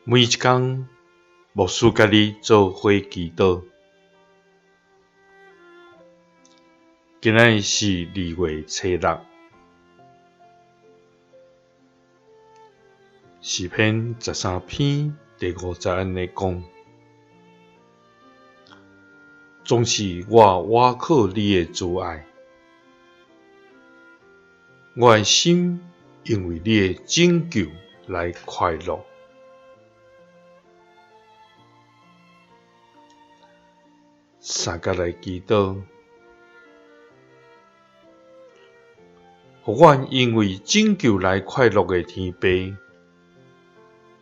每一工，牧師佮你做伙祈禱。今仔日是2月初6，詩篇13篇第五節按呢講：總是我倚靠你的慈愛，我的心因為你的拯救來快樂。三佮來祈禱，予阮因為拯救來快樂的天父，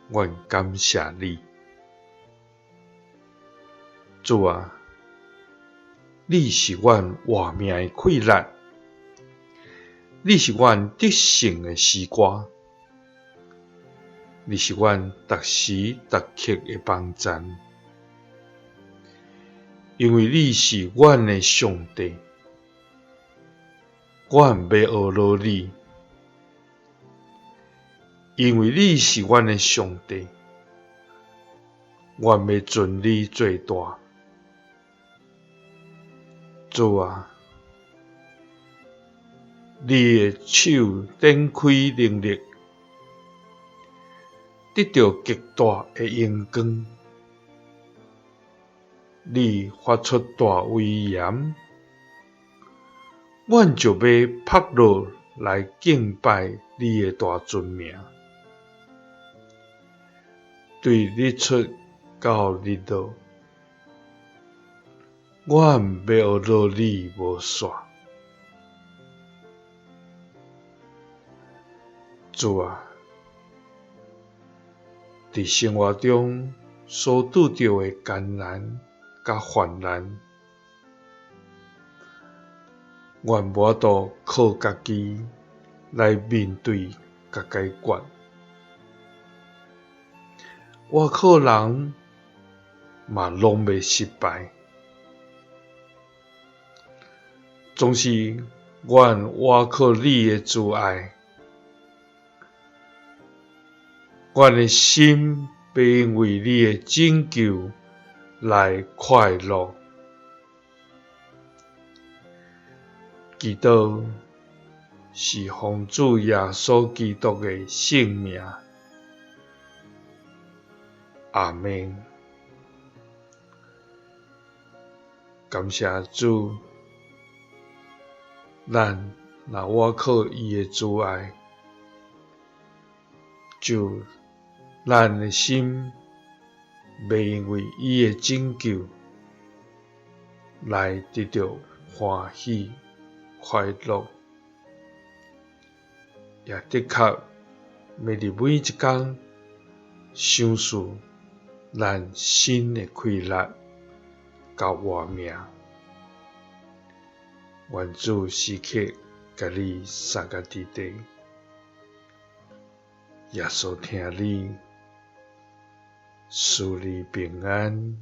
阮感謝你，主啊，你是阮活命的氣力，你是阮得勝的詩歌，你是阮逐時逐刻的幫贊。因為你是阮的上帝，阮欲學落你。因為你是阮的上帝，阮欲尊你做大。主啊，你的手展開能力，得著極大的榮光。你發出大威嚴，阮就欲仆落來敬拜你的大尊名。對日出到日落，阮欲學落你無煞。主啊，佇生活中所拄著的艱難佮患難，阮無法度靠家己來面對佮解決。倚靠人嘛攏欲失敗，總是阮倚靠你的慈愛，阮的心欲因為你的拯救來快樂。祈禱是奉主耶穌基督的聖名。阿們。感謝主，咱若倚靠伊的慈愛，就咱的心欲因為伊的拯救來得著歡喜快樂，也的確欲佇每一工賞賜咱新的氣力佮活命。願主時刻共你相佮佇底，耶穌疼你，賜你平安。